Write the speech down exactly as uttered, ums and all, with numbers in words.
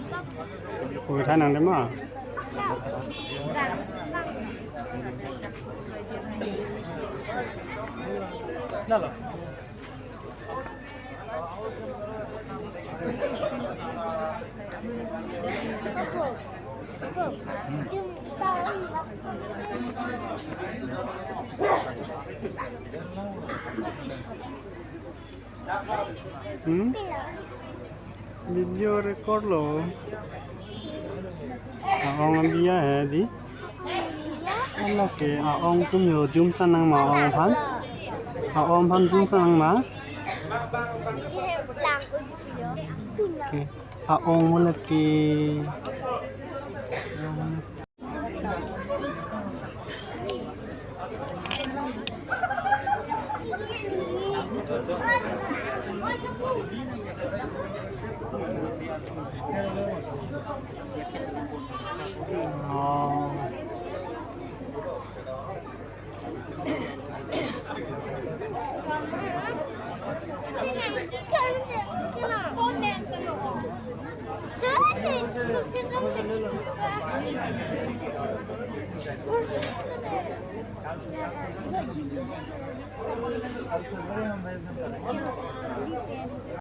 Ui, than nang dema. Hmm? Video record lo. Aong abiya he di. Ala ke aong atum yo zoom sa nang ma aong aphan. Aong aphan zoom sa nang ma. Okay. Aong mo lake.